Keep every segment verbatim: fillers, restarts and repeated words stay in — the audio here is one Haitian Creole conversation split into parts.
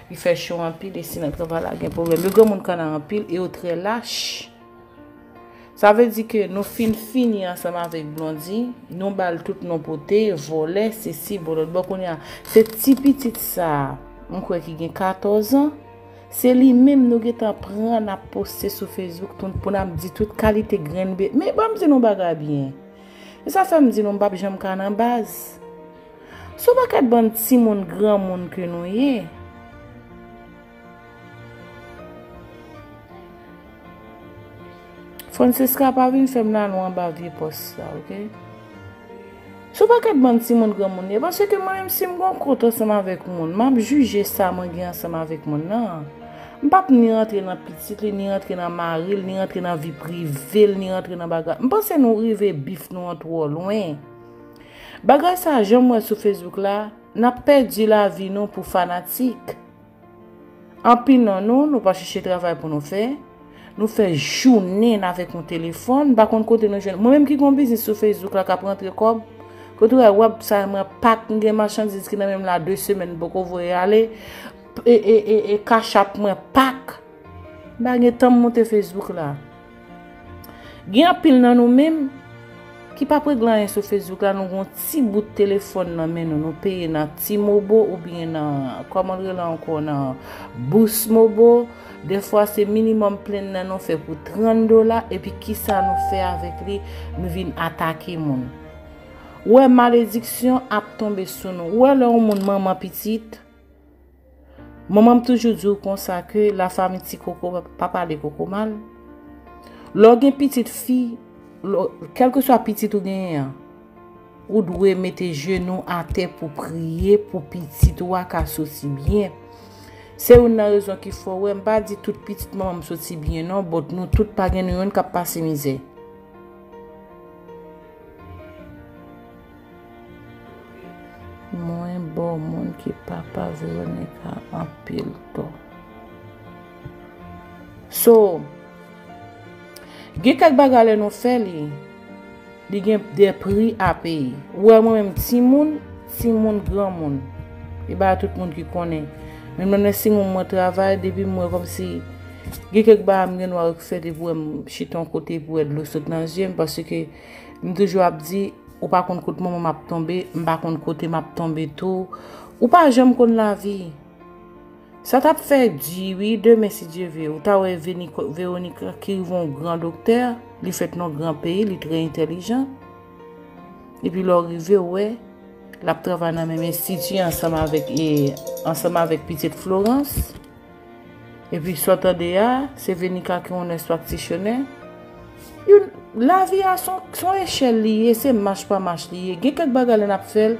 Li fè cho anpil, e si nan travay la gen pwoblèm. Yo granmoun kanna anpil e yo trè lach. Sa vle di ke nou fin fini ansanm avèk Blondy, nou ba l tout non pote, vòlè, sesi, bon lòt bò kounye a. Se ti pitit sa a, m kwè ki gen katòz an, se li menm nou gentan pran n ap poste sou Facebook pou n ap di tout kalite grenn be. Men ban m di nou bagay byen. E sa fè m di nou m p ap janm ka nan baz. Se yon pakèt bann timoun granmoun ke nou ye. Francesca, pa vin fè m lalwa anba vye pòs sa, oke? Se yon pakèt bann timoun granmoun ye, paske mwen menm si m gon kont ansanm avèk moun, m ap jije sa mwen gen ansanm avèk moun nan. M p ap ni rantre nan pitit li, ni rantre nan mari l, ni rantre nan vi prive l, ni rantre nan bagay. M panse nou rive bif nou an twò lwen. Bagay sa jan m wè sou Facebook la, n ap pèdi lavi nou pou fanatik. Anpil nan nou, nou pa chèche travay pou nou fè. Nou fè jounen n avèk yon telefòn, m pa konn kote nou jwenn. Mwen menm ki gon biznis sou Facebook la k ap rantre kòb, kote w wè, w ap sa mwen pak, m gen machandiz ki nan men m la de semèn m poko voye ale, e, e, e, e Cash App mwen pak. M pa gen tan m moute Facebook la. Gen anpil nan nou menm ki p ap regle anyen sou Facebook la, nou gon ti bout telefòn nan men nou, nou peye nan T-Mobo oubyen nan, kòman l rele ankò, nan Boost Mobo. Dèfwa se minimum plan nan nou fè pou trant dola, epi kisa nou fè avèk li, nou vin atake moun. Ou wè malediksyon ap tonbe sou nou. Ou wè lè yon moun manman pitit, manman m toujou di w konsa ke lafanmi ti koko pa pale koko mal. Lè w gen pitit fi, lè w, kèlkeswa pitit ou genyen an, ou dwe mete jenou atè pou priye pou pitit ou a ka soti byen. Se youn nan rezon ki fè w wè m pa di tout pitit manman m soti byen non, but nou tout pa gen nou youn k ap pase mizè. Mwen ba w moun ki papa Veronica anpil tò. So, gen kèk bagay lè nou fè li, li gen de pri a peye. Ou wè mwen menm timoun, timoun granmoun. E pa tout moun ki konnen. Menm lè si moun mwen travay, depi m wè kòmsi gen kèk bagay m gen dwa fè depi w wè m chita yon kote pou wè dlo sot nan zye m, paske m toujou ap di, ou pa konn kot manman m ap tonbe, m pa konn kote m ap tonbe tou. Ou pa janm konn lavi. Sa t ap fè di, wi, demen, si Dye vle, ou ta wè Veni-, Veronica ki rive yon gran doktè, li fèt nan gran peyi, li trè entèlijan. Epi lè w rive, w wè, l ap travay nan menm enstiti ansanm avèk, e, ansanm avèk pitit Florence. Epi sa w tande a, se Veronica ki yon nurse practitioner. Youn, lavi a se yon, se yon echèl li ye, se mach pa mach li ye. Gen kèk bagay lè n ap fè l,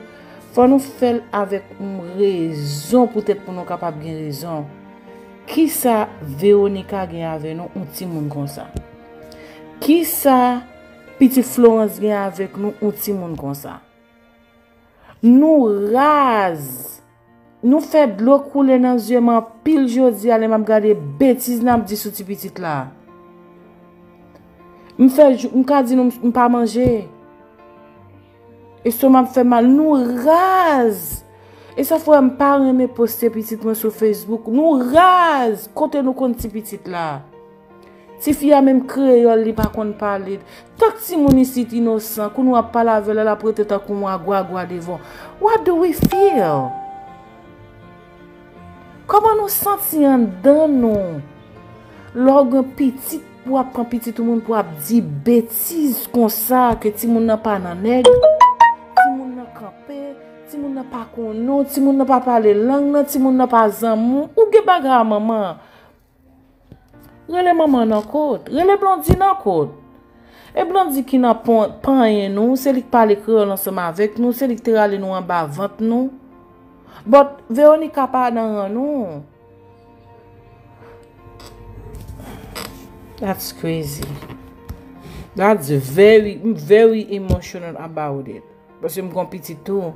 fò nou fè l avèk yon rezon poutèt pou nou kapab gen rezon. Kisa Veronica gen avè nou, yon timoun konsa? Kisa pitit Florence gen avèk nou, yon timoun konsa? Nou raz. Nou fè dlo koule nan zye m anpil jodi a lè m ap gade betiz n ap di sou ti pitit la. M fè jou, m ka di nou m, m pa manje. Estoma m fè mal. Nou raz. E sa fè m pa renmen poste pitit mwen sou Facebook. Nou raz. Kote nou konn ti pitit la? Tifi a menm kreyòl li pa konn pale. Tank timoun isit inosan, kou nou ap pale avè l, l ap rete tankou yon agwagwa devan. What do we feel? Kòman nou santi anndan nou? Lè w gen pitit, pou w ap pran pitit yon moun pou w ap di betiz konsa, ke timoun nan pa nan nèg, timoun nan kanpe, timoun nan pa konn ou, timoun nan pa pale lang nan, timoun nan pa zanmi w, ou gen bagay a manman. Rele manman nan kot, rele Blondy nan kot. E Blondy ki nan pon-, panyen nou, se li k pale kreyòl ansanm avèk nou, se li k te rale nou anba vant nou. But Veronica pa nan ran nou. That's crazy. That's very, I'm very emotional about it. Paske m gon pitit tou.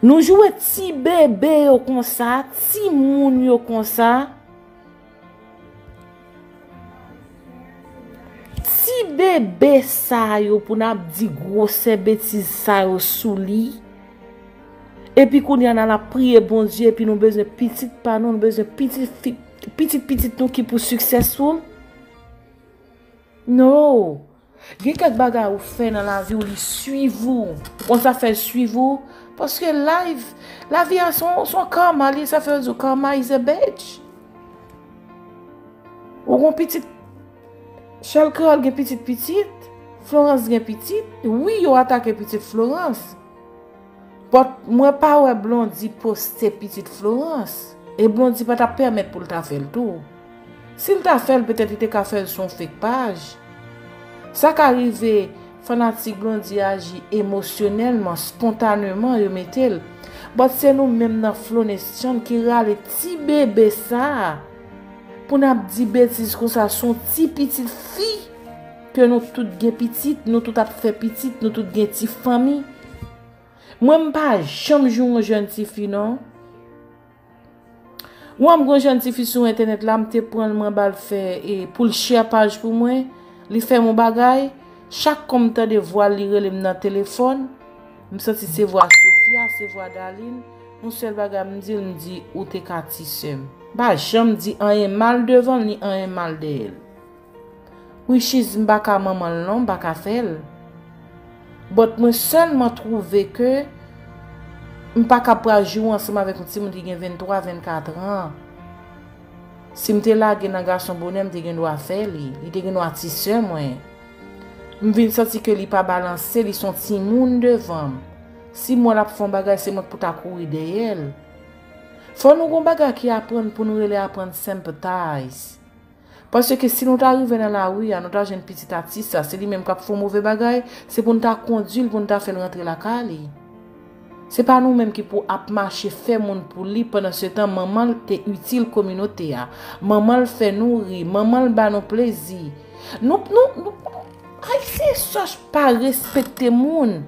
Nou joure ti bebe yo konsa, ti moun yo konsa. Ti bebe sa yo pou n ap di gwosè betiz sa yo sou li. Epi kounye a n al ap priye Bondye, epi nou bezwen pitit pa nou, nou bezwen pitit fi, pitit pitit nou ki pou successful. No. Gen kèk bagay ou fè nan lavi w, li swiv ou. Ou konn sa fè l swiv ou? Paske life, lavi a se yon, se yon karma, li, sa fè yo di w karma is a bitch. Ou gon pitit, Shell Creole gen pitit pitit, Florence gen pitit, wi, yo atake pitit Florence. But mwen pa wè Blondy poste pitit Florence. E Blondy pa t ap pèmèt pou l ta fè l tou. Si l ta fè l, petèt li te ka fè l sou yon fake paj. Sa ka rive, fanatik Blondy aji emosyonèlman, spontaneman, yo mete l. But se nou menm nan Flow Nation ki rale ti bebe sa a pou n ap di betiz konsa, se yon ti pitit fi ke nou tout gen pitit, nou tout ap fè pitit, nou tout gen ti fanmi. Mwen, m pa janm jwe yon jèn tifi, non. Ou wè, m gon jèn tifi sou entènèt la, m te pran l, mwen ba l fè, e, pou l share paj pou mwen. Li fè m yon bagay. Chak kon m tande vwa l, li rele m nan telefòn. M santi se vwa Sofia, se vwa Darline. Yon sèl bagay m di l, m di, "Ou te ka ti sè m." M pa janm di anyen mal devan l, ni anyen mal dèyè l. Which is, m pa ka manman l non, m pa ka fè l. But mwen sèlman twouve ke m pa ka pral jwe ansanm avèk yon timoun ki gen venntwa, vennkat an. Si m te lage nan gason bonè, m te gen dwa fè li. Li te gen dwa ti sè mwen. M vin santi ke li pa balanse, li se yon timoun devan m. Si m wè l ap fè yon bagay, se mwen k pou ta kouri dèyè l. Fò nou gon bagay ki aprann pou nou rele aprann sympathize. Paske si nou ta rive nan lari a, nou ta jwenn pitit atis sa, se li menm k ap fè yon move bagay, se pou n ta kondui l, pou n ta fè l rantre lakay li. Se pa nou menm ki pou ap mache fè moun pou li, pandan se tan manman l te itil kominote a. Manman l fè nou ri, manman l ba nou plezi. Nou, nou, nou, Ayisyen sòch pa respekte moun.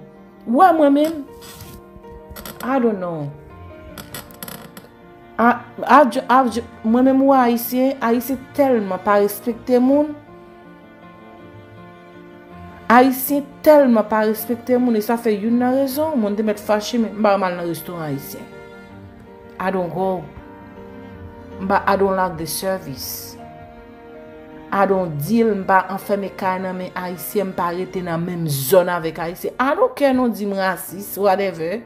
Ou wè mwen menm, I don't know. A, a, a, mwen menm ou Ayisyen, Ayisyen tèlman pa respekte moun. Ayisyen tèlman pa respekte moun, e sa fè youn nan rezon, moun te mèt fache, men m pa mal nan restoran ayisyen. I don't go. M pa, I don't like the service. I don't deal, m pa anfème kay nan men Ayisyen, m pa rete nan menm zòn avèk Ayisyen. I don't care, nou di m rasis, whatever.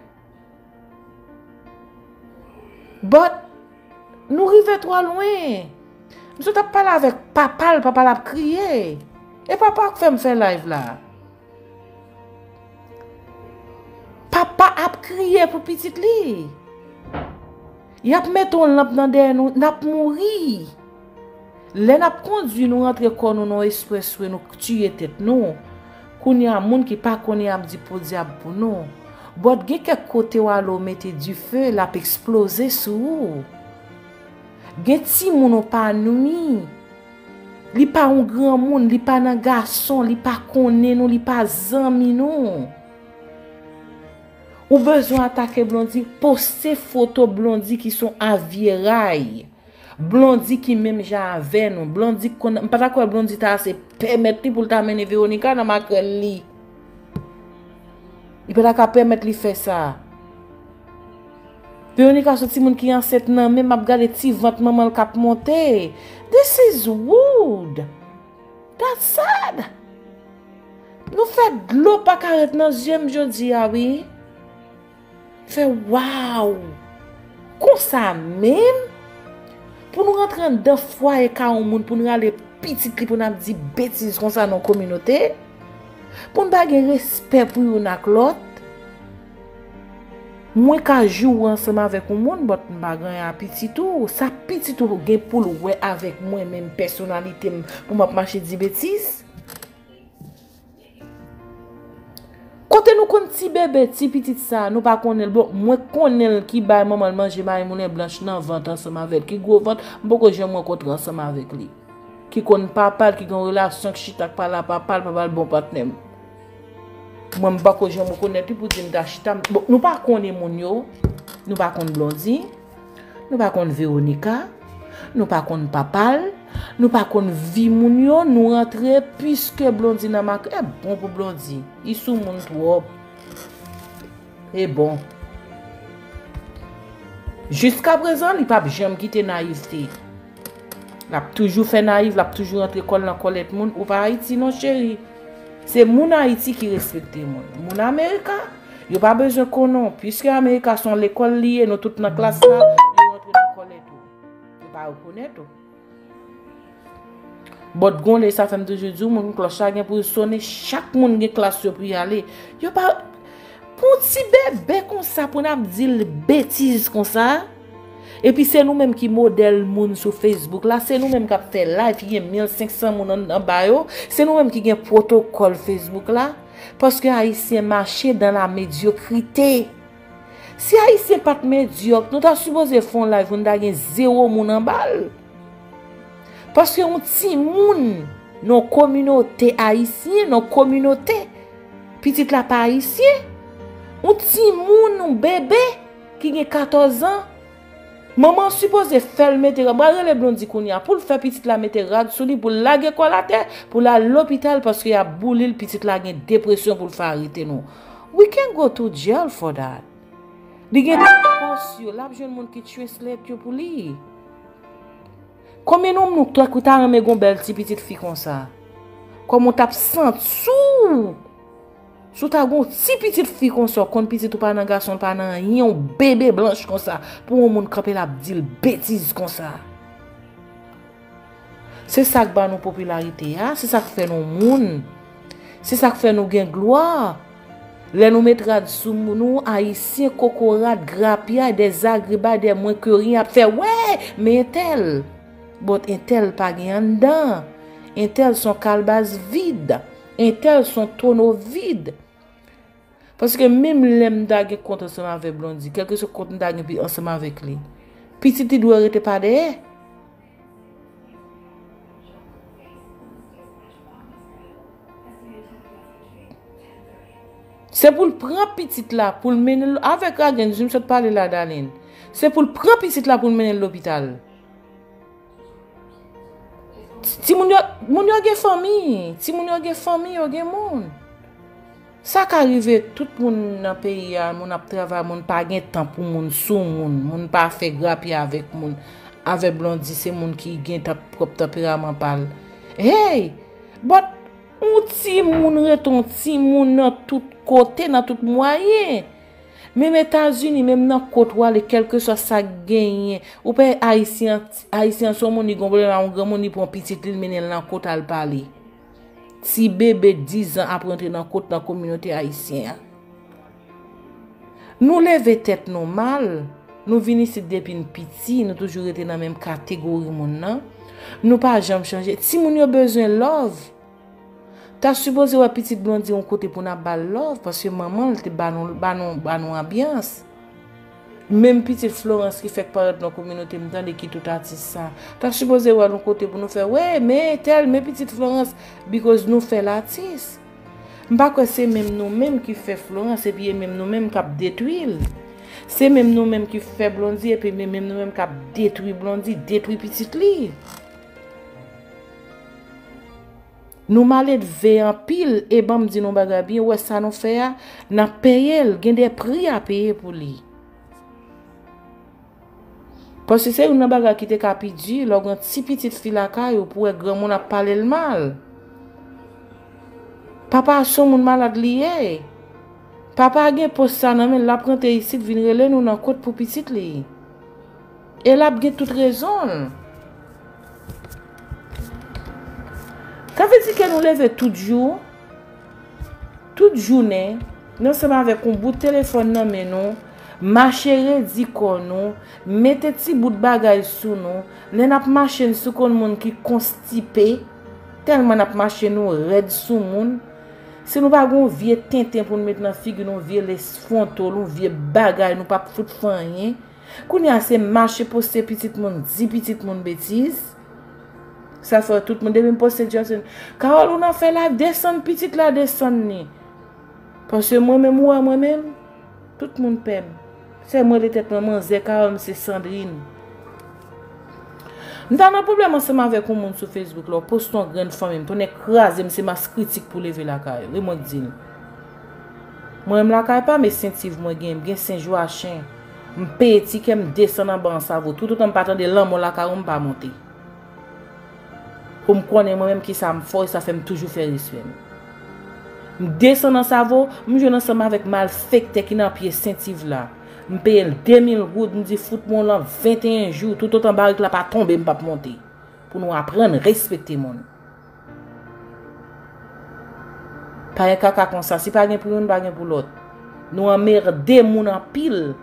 But, nou rive twò lwen. M sot ap pale avèk papa l, papa l ap kriye. E papa k fè m fè live la. Papa ap kriye pou pitit li. Y ap mete yon lanp nan dèyè nou, n ap mouri. Lè n ap kondui, nou rantre kò nou nan yon expressway, nou tiye tèt nou. Kounye a, moun ki pa konnen ap di podyab pou nou. But gen kèk kote w ale, w mete dife, l ap eksploze sou ou. Gen timoun ou pa nwi. Li pa yon granmoun, li pa nan gason, li pa konnen nou, li pa zanmi nou. Ou bezwen atake Blondy, poste foto Blondy ki se yon avyeray. Blondy ki menm jan avè nou. Blondy konn, m pa ta kwè Blondy ta ase pèmèt li pou l ta mennen Veronica nan makrèl li. Li pa ta ka pèmèt li fè sa. Veronica se yon timoun ki ansent nan men m, ap gade ti vant manman l k ap monte. This is rude. That's sad. Nou fè dlo pa ka ret nan zye m jodi a, wi. Fè waw. Konsa menm? Pou nou rantre anndan fwaye ka yon moun, pou nou rale pitit li, pou n ap di betiz konsa nan kominote? Pou n pa gen respè pou youn ak lòt? Mwen ka joure ansanm avèk yon moun, but m pa gen anyen a pitit ou. Sa pitit ou gen pou l wè avèk mwen menm, pèsonalite m, pou m ap mache di betiz? Kote nou konn ti bebe, ti pitit sa, nou pa konnen l? Bon, mwen konnen l ki bay manman l manje mayi moulen blanch nan vant ansanm avè l, ki gwo vant, m poko janm rankontre ansanm avèk li. Ki konn papa l, ki gen yon relasyon, k chita, k pale a papa l, papa l bon patnè m. Mwen, m pako janm rekonèt li pou di m ta chita. M, bon, nou pa konnen moun yo, nou pa konn Blondy. Nou pa konn Veronica, nou pa konn papa l, nou pa konn vi moun yo, nou rantre piske Blondy nan mak, e bon pou Blondy, li sou moun twòp. E bon. Jiska prezan, li p ap janm kite nayivte. L ap toujou fè nayiv, l ap toujou rantre kò l nan kòlèt moun. Ou pa Ayiti non, cheri. Se moun Ayiti ki respekte moun. Moun Amerika, yo pa bezwen konnen w. Piske Amerika se yon lekòl li ye, nou tout nan klas la, yo rantre nan kòlèt ou. Yo pa rekonèt ou. Bòt gon lè sa fè m toujou di w, moun klòch la gen pou l sonnen, chak moun gen klas yo pou y ale. Yo pa, pou ti bebe konsa, pou n ap di l betiz konsa. Epi se nou menm ki modèl moun sou Facebook la, se nou menm k ap fè live, ki gen mil senk san moun an, anba yo, se nou menm ki gen pwotokòl Facebook la. Paske Ayisyen mache dans la médiocrité. Si Ayisyen pa t medyòk, nou ta sipoze fè yon live pou n ta gen zewo moun anba l. Paske yon timoun nan yon kominote ayisyen, nan yon kominote, pitit la pa ayisyen, yon timoun, yon bebe ki gen katòz an, manman an sipoze fè l mete rad. M pral rele Blondy kounye a pou l fè pitit la mete rad sou li, pou l lage kò l atè, pou l al lopital, paske y ap boule l, pitit la gen depresyon pou l fè arete nou. We can go to jail for that. Li gen tout fòs yo, l ap jwenn moun ki translate yo pou li. Konbyen nonm nou kwè ki ta renmen gon bèl ti pitit fi konsa? Kòman w t ap santi w? Si w ta gon ti pitit fi konsa, w konn pitit ou pa nan gason, l pa nan anyen, yon bebe blanch konsa, pou yon moun kanpe l ap di l betiz konsa. Se sa k ba nou popilarite a, se sa k fè nou moun. Se sa k fè nou gen glwa. Lè nou met rad sou moun, nou, Ayisyen, kokorat, grapyay, dèzagribay, dè mwen ke ryen ap fè, wè, men entèl. But entèl pa gen anndan. Entèl se yon kalbas vid. Entèl se yon tono vid. Paske menm lè m ta gen kont ansanm avèk Blondy, kèlkeswa kont m ta gen pi ansanm avèk li, pitit li dwe rete pa dèyè. Se pou l pran pitit la, pou l mennen l avèk Ragen, m sot pale la, Darline. Se pou l pran pitit la, pou l mennen l lopital. Timoun yo, moun yo gen fanmi. Timoun yo gen fanmi, yo gen moun. Sa ka rive tout moun nan peyi a, moun ap travay, moun pa gen tan pou moun, sou moun, moun pa fè grapye avèk moun. Avèk Blondy, se moun ki gen tan, pwòp tanperaman pa l. Hey! But yon timoun rete yon timoun nan tout kote, nan tout mwayen. Menm Etazini, menm nan kot w ale, kèlkeswa sa k genyen, ou pa Ayisyen, Ayisyen se yon moun, li gon pwoblèm a yon granmoun, li pran pitit li, l mennen l nan kot al pale. Ti bebe diz an ap rantre nan kot nan kominote ayisyen an. Nou leve tèt nou mal, nou vin isit depi n piti, nou toujou rete nan menm kategori moun nan. Nou pa janm chanje. Timoun yo bezwen love. Ta sipoze wè pitit Blondy yon kote pou n ap ba l love, paske manman l te ba nou, ba nou, ba nou anbyans. Menm pitit Florence ki fèk parèt nan kominote m tande ki tout atis sa. Ta sipoze wè l yon kote pou nou fè, wè, men tèl, men pitit Florence, because nou fè l atis. M pa kwè se menm nou menm ki fè Florence, epi e menm nou menm k ap detwi l. Se menm nou menm ki fè Blondy, epi e menm nou menm k ap detwi Blondy, detwi pitit li. Nou maledve anpil, e ban m di nou bagay byen, ou wè sa nou fè a, n ap peye l, gen de pri a peye pou li. Paske se youn nan bagay ki te ka pi di, lè w gen ti pitit fi lakay ou, pou wè granmoun ap pale l mal. Papa a se yon moun malad li ye. Papa a gen pòs sa nan men l, l ap rantre isit vin rele nou nan kot pou pitit li. E l ap gen tout rezon l. Sa vle di ke nou leve tout jou, tout jounen, nou ansanm avèk yon bout telefòn nan men nou, mache redi kò nou, mete ti bout bagay sou nou. Lè n ap mache, n sou konn moun ki konstipe, tèlman n ap mache, nou rèd sou moun. Si nou pa gen yon vye tenten pou n met nan figi nou, yon vye lesfontol, yon vye bagay, nou p ap fout fè anyen. Kounye a se mache poste pitit moun, di pitit moun betiz. Sa fè tout moun, depi m poste Justin, Carole, ou nan fè live, desann pitit la, desann li. Paske mwen menm, ou wè mwen menm, tout moun pè m. Sèl mwen de tèt mwen, manzè Carole, m se Sandrine. M ta nan pwoblèm ansanm avèk yon moun sou Facebook la, w poste yon grenn fanmi m, tonnè kraze m, se mas kritik pou leve lakay ou. E mwen k di l. Mwen menm lakay pa m, e Sentiv mwen gen, m gen Sen Jwachen. M peye tikè, m desann anba Ansavo. Toutotan m pa tande lanmò lakay ou, m pa monte. Pou m konnen mwen menm kisa m fò, e sa fè m toujou fè respè m. M desann Ansavo, m jwenn ansanm avèk malfektè ki nan pye Sentiv la. M peye l de mil goud, m di fout mwen w lan venteyen jou, toutotan barik la pa tonbe, m p ap monte. Pou nou aprann respekte moun. Pa gen kaka konsa, si pa gen pou youn, pa gen pou lòt. Nou anmerde moun anpil.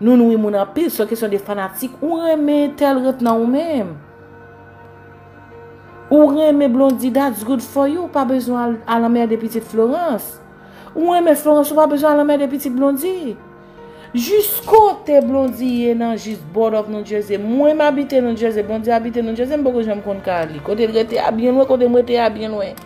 Nou nwi moun anpil, se kesyon de fanatik. Ou renmen tèl ret nan ou menm. Ou renmen Blondy, that's good for you. Ou pa bezwen al, al anmerde pitit Florence. Ou renmen Florence, ou pa bezwen al anmerde pitit Blondy. Jis kote Blondy ye nan jis Board of New Jersey. Mwen m abite New Jersey, Blondy abite New Jersey, m poko janm konn kay li. Kote l rete a byen lwen, kote m rete a byen lwen.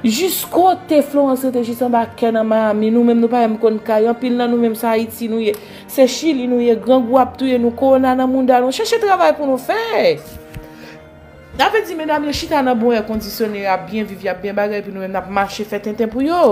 Jis kote Florence rete jis anba kè nan Miami, nou menm nou pa menm konn kay, anpil nan nou menm se Ayiti nou ye, se Chili nou ye, grangou ap touye nou, kowona nan mounda nou, chèche travay pou nou fè. Sa vle di medam yo chita nan bon è kondisyone, y ap byen viv, y ap byen bagay, epi nou menm n ap mache fè tenten pou yo.